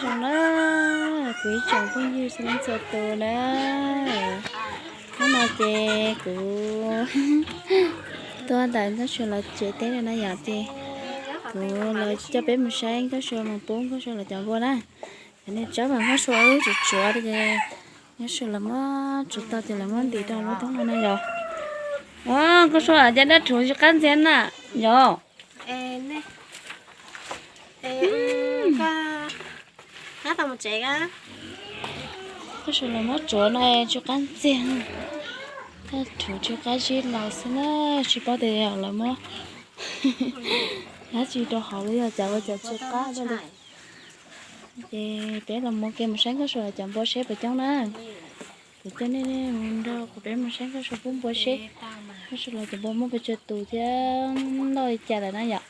Zoo na, kuv ib tsoom phooj ywg txhua leej txhua tus na. Hnub no ces kuv tuaj ntawm Nkauj Sua lawv tsev teb no na yom, ces kuv los coj peb mus saib Nkauj Sua mus pub Nkauj Sua lawv cov npua na. Cov niag tsawb mas Nkauj Sua wb tsuav tsuav ces Nkauj Sua lawv muab tsuav tau ces lawv muab ntim rau lub thoob no na yom. Nkauj Sua cov dab rhuv tsw qab ntxiag na yom. Nkauj Sua lawv muab tsuav no tsw qab ntxiag, dab rhuv tsw qab zib laus xwb na, tsis paub tias lawv muab dab tsi rau hauv los yog cas ua cas tsw qab li. Ces peb los mus ke mus saib Nkauj Sua lawv cov npua seb puas coob na. Kuv coj nej mus nrog kuv peb mus saib Nkauj Sua pub npua seb Nkauj Sua lawv cov npua muaj pes tsawg tus thiab loj li cas lawm na yom.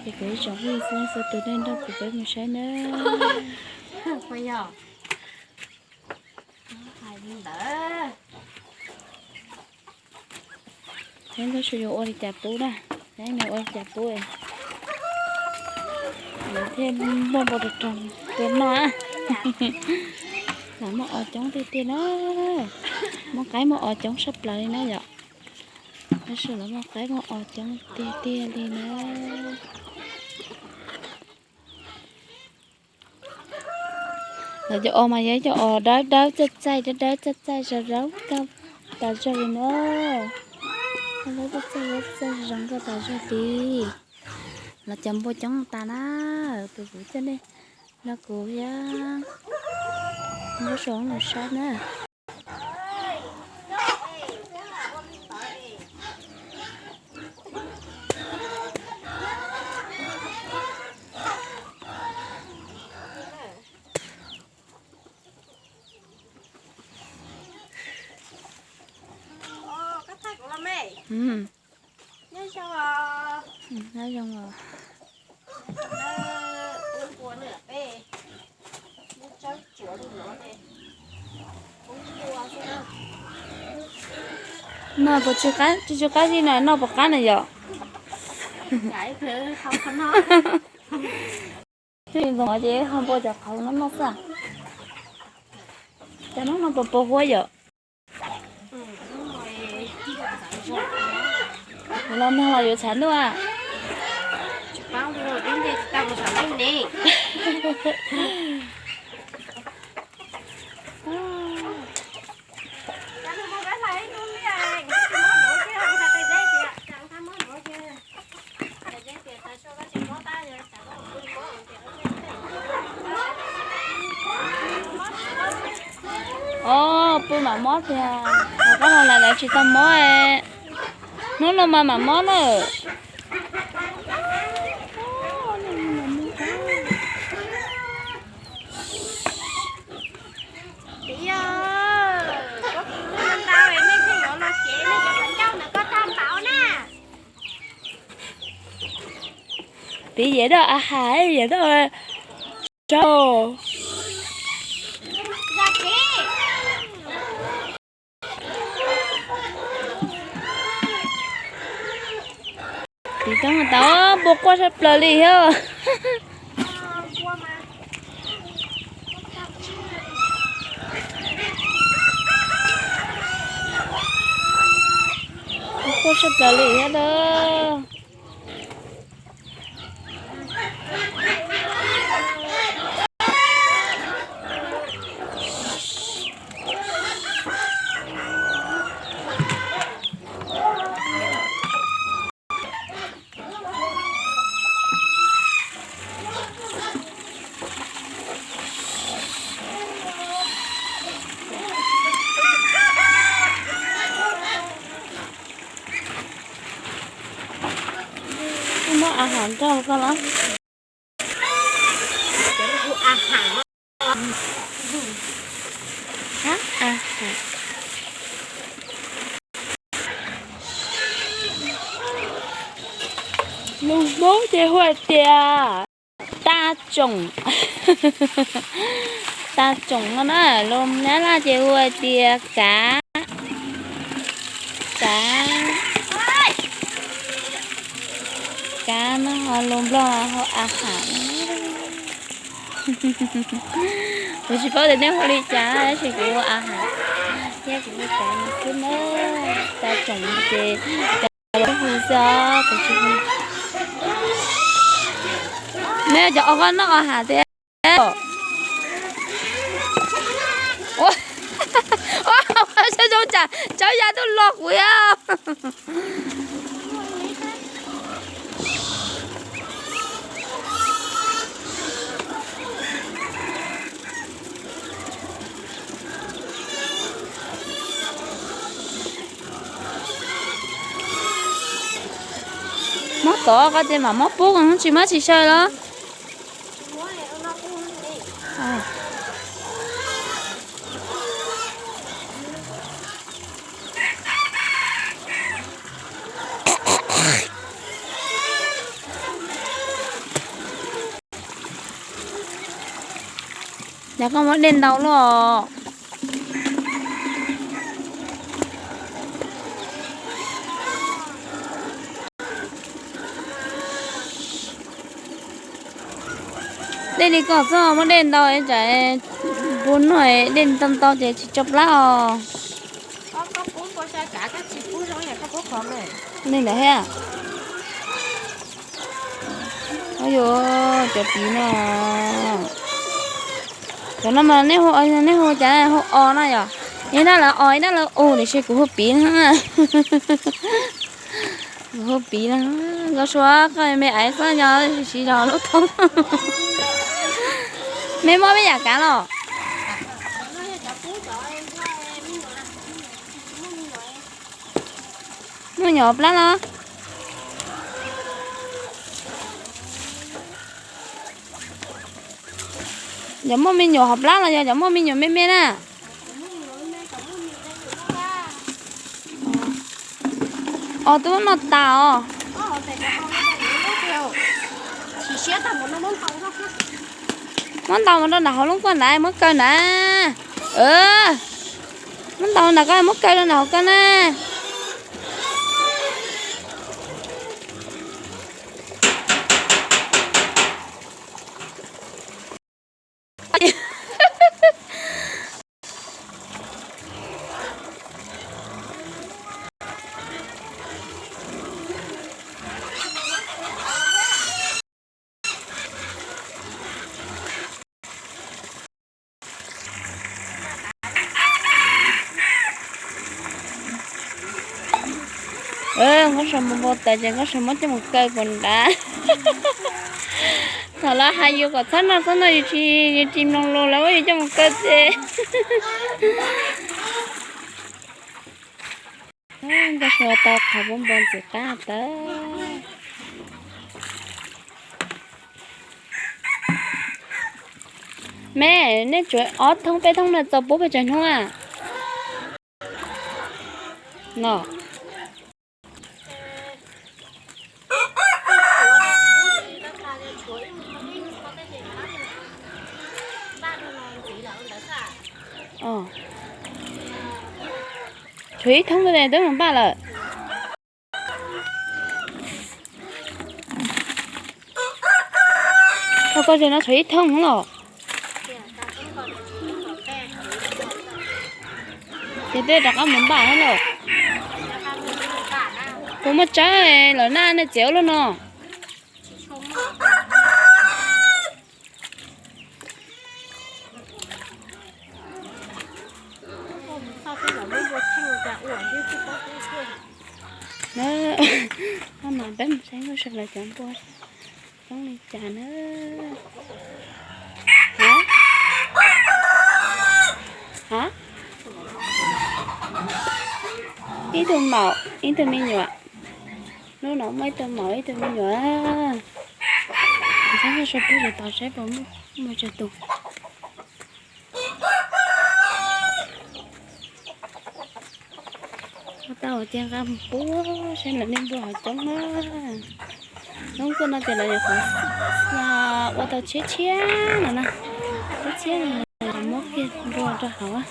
Ces kuv ib tsoom phooj ywg txhua leej txhua tus nej nrog kuv peb mus saib na. Saib Nkauj Sua yuav ua li cas pub na, saib nws ua li cas pub, nws thiaj muaj npua rog rog tuaj noj. Lawv muaj os coob tiag tiag na, muaj qaib muaj os coob sab plaws li na yom. Nkauj Sua lawv muaj qaib muaj os coob tiag tiag li na. Lawv cov os mas yog ib co os dawb dawb txaij txaij dawb dawb txaij txaij zoo zoo nkauj tas zog li na. Dawb dawb txaij txaij dawb txaij zoo zoo nkauj tas zog li. Lawv cov npua coob tas na, kuv kuv coj nej nrog kuv thiab Nkauj Sua los saib na. Nyob zoo os. No puas tsw qab, tsw qab zib no noj puas qab na yom? Ntxoov ces ho npua cov qhauv no noj xwb. Cov no no puas puas huab yom? Los nag los yuav tshav ntuj a. Os, pw mam mob tiag, qhov no lawv tsis tau mob. Hnub no mas mam mob na. Piv yam doj a has yam doj rau. Piv tau tau npua quaj sab plaws li thiab. Npua quaj sab plaws li thiab na. Muab a has nrog koj los. Lus Hmoob ces hu hais tias tag tsoom. Tag tsoom no na, lus Nyab Laj ces hu hais tias kav. Kav, kav no ho lus Nplog hu a has. Kuv tsis paub tias nej hu li cas tab sis kuv hu a has, thiab kuv hu cas xwb na. Cas tsoom ces cas los hu xwb, kuv tsis hu. Nej cov o qab noj o has tias. Ua, zoo cas tsawb ya tuaj los kuv yog. Mob tod ko ces mam mob pub, tsis mob tsis saw los. Yog koj muab dej ntau luaj. Dej li koj txhob muab dej ntau, tsam npua noj dej ntau ntau ces tsis tso plab os. Nej ntawd thiab. Yuav cov piv no, cov no mas nej hu, nej hu cas hu o no yom? Ib nab lawv o, ib nab lawv u, tiam sis kuv hu piv no. Kuv hu piv no. Nkauj Sua, koj me aiv koj nyob siv zog lub thoob. Me muaj me yam kav los? Muaj nyuam plab los? Yog muaj me nyuam hauv plab los yog cov muaj me nyuam me me na? Os, twb muab noj tas os. Muab ntaus mus rau nram hauv lub kuaj ntawd, muab kaw ntawd. Muab ntaus ntawd ko, muab kaw rau nram hauv ko na. Nkauj Sua mus npau taws ces Nkauj Sua muab coj mus kaw puas nrad. Thaum lawv hais yus kom txhob noj txhob noj, yus tsis, yus tsis mloog lus lawv muab yus coj mus kaw ces. Nkauj Sua tau qhov npau npau ntxim qab tawv. Me, nej tsuav ob thoob peb thoob no txaus pub pes tsawg hnub a? No. Tshuav ib thoob ntawd twb mus npaj lawm. Koj, koj ze no tshuav ib thoob los. Ces peb rov qab mus npaj thiab lauj. Puas muaj tsawb lawm na, nej txiav ua luaj no. Mas peb mus saib Nkauj Sua lawv cov npua coob li cas na. Ha? Ha? Ib tug maum ib tug me nyuam. Hnub no muaj ib tug maum ib tug me nyuam. Saib Nkauj Sua pub tsis tau saib puas muaj tsawg tus. Ua tau ua tiag nqa mus pub saib lawv nej npua ho coob na. Hnub tuaj no ces lawv nyuam qhuav ua tau tshiab tshiab no na. Tshiab tshiab no muab kiag npua rau hauv.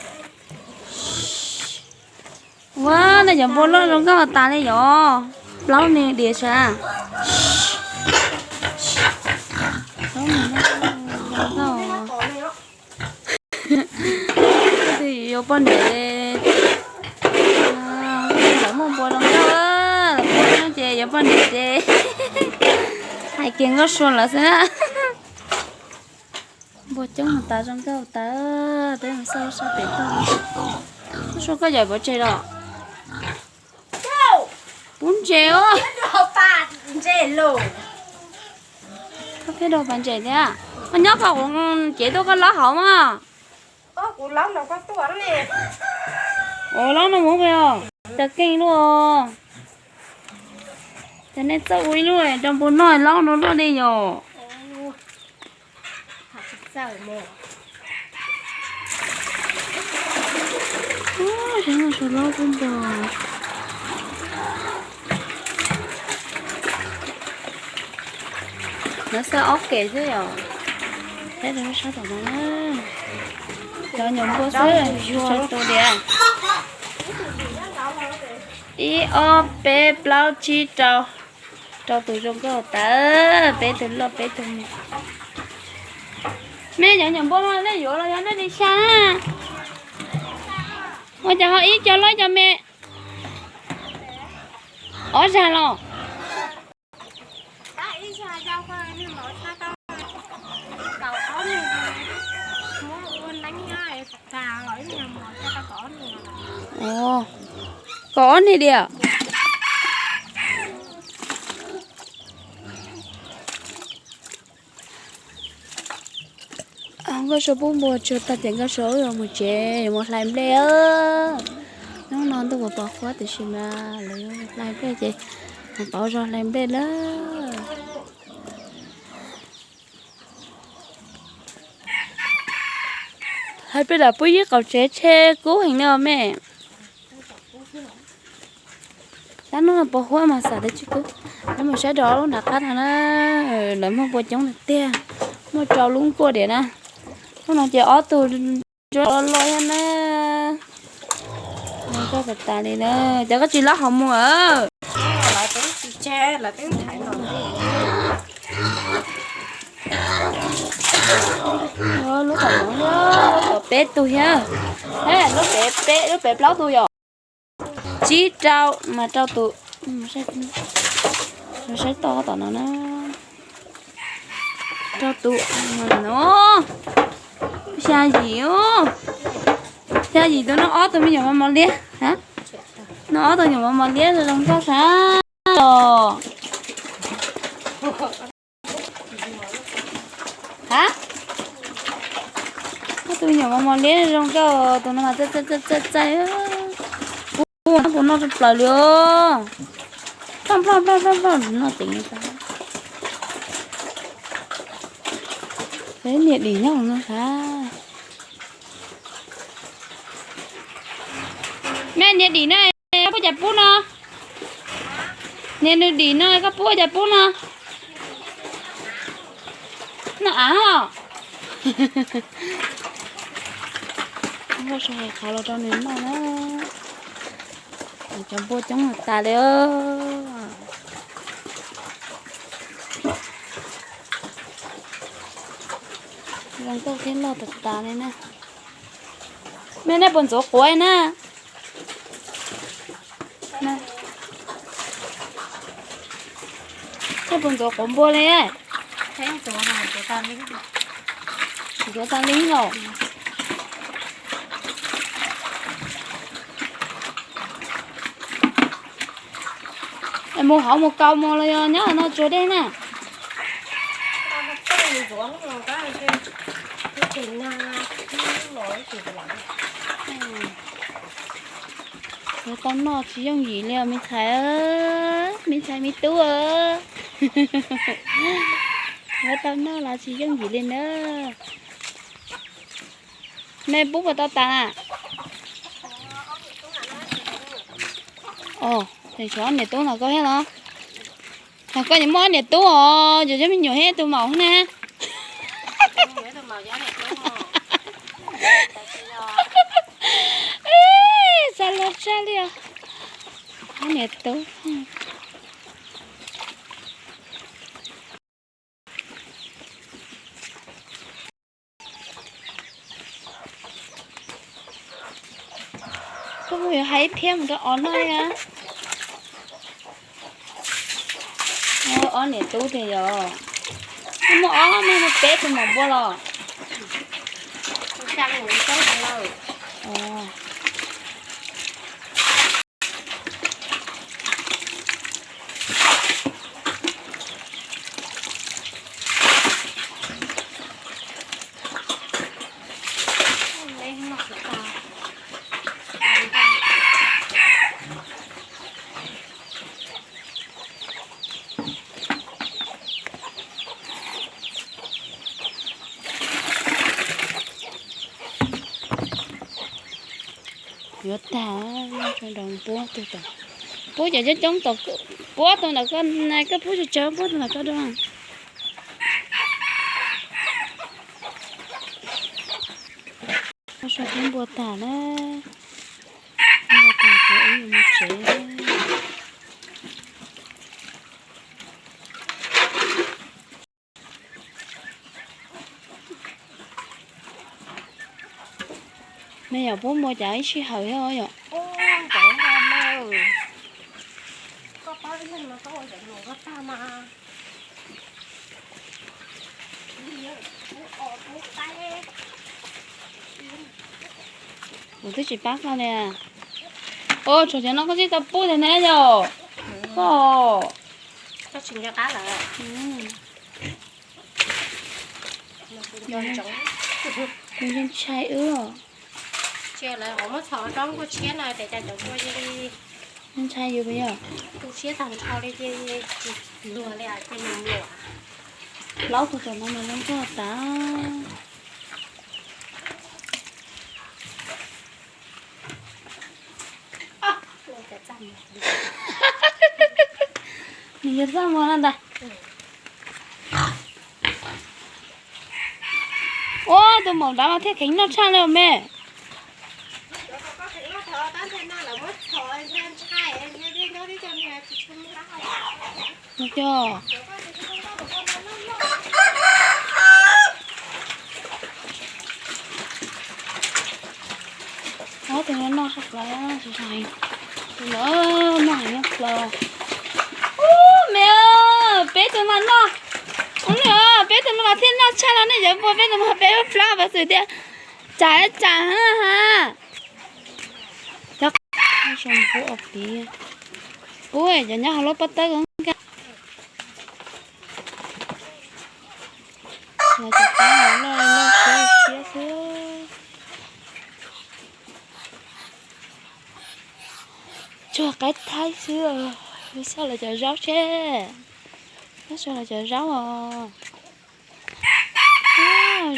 Ua, nej cov npua loj zoo nkauj tas li yom. Plaub me diam sav. Plaub me no zoo nkauj. poj niam, lawv muaj npua zoo nkauj, lawv poj niam ces yuav poj niam ces hais kiag Nkauj Sua lawv xwb na. Npua coob tas zoo nkauj tas, peb mus xauj sab pem tuaj. Nkauj Sua koj yawm pov tseg los? Pub ntses os. Koj pheej rau pas ntses thiab. Koj nyob koj kuv cev tuaj koj laub hauv mas. Ua laub no mus pem os, cas keej luaj. Cas nej txawj ua ib lub rau npua noj laub no luaj li yom. Ub, sab no suav laub kub npog. Lawv xa ob kem xwb yom. Saib rau sab tom no na. Cov nyuam npua xwb, tsawg tus diam? Ib ob peb plaub tsib rau. Rau tus zoo nkauj tas, peb tug loj peb tug me. Me cov nyuam npua no nej yuav los yog nej li xya na? Ua cas ho ib co loj ib co me? Ob zag los? Kaum ob niag diam. Nkauj Sua pub npua tsuag tag ces Nkauj Sua wb yuav mus tsev yuav mus hlais nplej. Hnub no ntuj puas pos huab tiam sis mas lawv yuav hlais nplej ces mus pauv zog hlais nplej na. Hais peb lam pub ib qaum tsev tshe kub heev li os me. Tab hnub no pos huab mas xav tias tsis kub. Lawv mus saib rau lub nram qab no na, lawv muaj npua coob tiag tiag, muaj rau lub nkuaj diam na. Hnub no ces ob tug loj loj thiab na. Zoo nkauj tas tas li na. Cas koj tsis laub hauv mus? Lub tom no thiab, lub tom peb tug thiab. Lub pem peb, lub pem plaub tug yom. Tsib rau mas rau tus, saib toj tom no na. Rau tus no, xya yim, xya yim tus no ob tug me nyuam mos mos liab. Noj ob tug nyuam mos mos liab zoo nkauj sab os. Ha, ob tug me nyuam mos mos liab zoo nkauj, tus no mas txaij txaij txaij txaij. Kuv noj tshaj plaws li os. Ploj ploj ploj ploj ploj, noj ceev li. Peb niag dim nyob no sab. Me niag dim no, koj puab cas pub no? Niag nws dim no koj puab cas pub no? Noj av os. Nkauj Sua hais qhov los rau nws noj na. Cov npua coob tas li. Zoo nkauj thiab loj tas tas li na. Me nej puas ntxuav quav na? Nej puas ntxuav quav npua li? Ntxuav tas li los? Mus hauv mus kaus mus los yog nyob no tsuag dej na? Yuav tau noj tsis yooj yim li os me ntxhais, me ntxhais me tub. Yuav tau noj los tsis yooj yim li na. Nej pub puas tau tas na? Os, xyov niam tub no koj thiab los? Koj niam muaj niam tub os, yog cov me nyuam thiab tus maum na. Xav luag tshaj li os. Niam tub. Koj yuav hais ib phiab mus rau ob noj na. Ob niam tub tiag yog. Muaj ob, muaj peb tus maum npua los. Yuav tag, tso rau puab tug tom, puab cov coob coob tom, puab tug ntawm koj na, koj pub tsawg tsawg puab tug ntawm koj dua. Koj sau peb npua tag na, npua tag ces wb yuav mus tsev. Me yom, puab muaj cas ib sij hawm thiab yom. Kuv twb tsis pab koj li. Ua tsuas cov no koj twb tau pub tiag ne yom. Koj ntshai wb. Ntshai yus puas yog? Plaub tug tom no mas zoo nkauj tas. Nws yog txaj muag no ntag. Ua tus maum nrad mas thiaj kheev noj tshaj li me. Ua cog. Ob tug no noj tshaj plaws, tus no noj heev noj plaws. Ub, me, peb tug mas noj, ub, peb tug no mas thiaj noj tshaj los nej cov npua, peb tug mas peb lub plab pas xwm tias tsam tsam ha. Cov, ub, cov nyob hauv lub pob tawb nkag. Los cov qaib no loj loj siab siab xwb. Tsuag qaib thaib xwb. Wb xauj los cov zaub seb. Wb xauj los cov zaub os.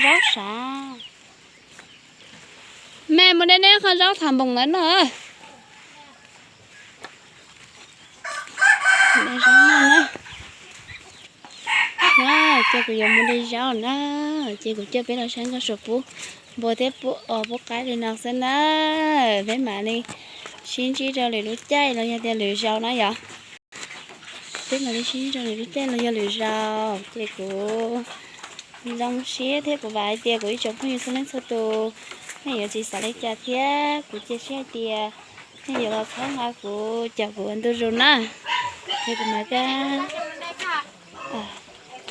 Zaub sav. Me mus de neb qhov zaub tham npoos ntawd noj. De zaub noj na. Na, ces kuv yuav mus de zaub na. Ces kuv coj peb los saib nkauj Suav pub npua thiab pub os pub qaib li no xwb na. Peb mam li sib ntsib rau lwm lub caij los yog tias lwm zaus na yom. Peb mam li sib ntsib rau lwm lub caij los yog lwm zaus. Ces kuv zoo siab thiab kuv vam hais tias kuv ib tsoom phooj ywg txhua leej txhua tus, nej yuav tsis xav li cas thiab kuv cia siab hais tias nej yuav los txhawb nqa kuv, caum kuv ua ntu zus na. Ces kuv mam li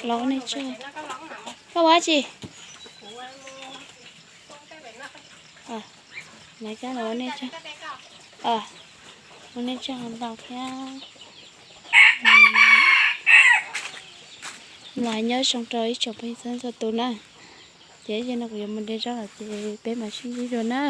los ua nej tsaug. Koj ua dab tsi? Mam li los ua nej tsaug. Ua nej tsaug ntau thiab. Los nyob zoo rau ib tsoom phooj ywg txhua leej txhua tus na. Ces zaum no kuv yuav mus de zaub lawm ces peb mam sib ntsib dua na.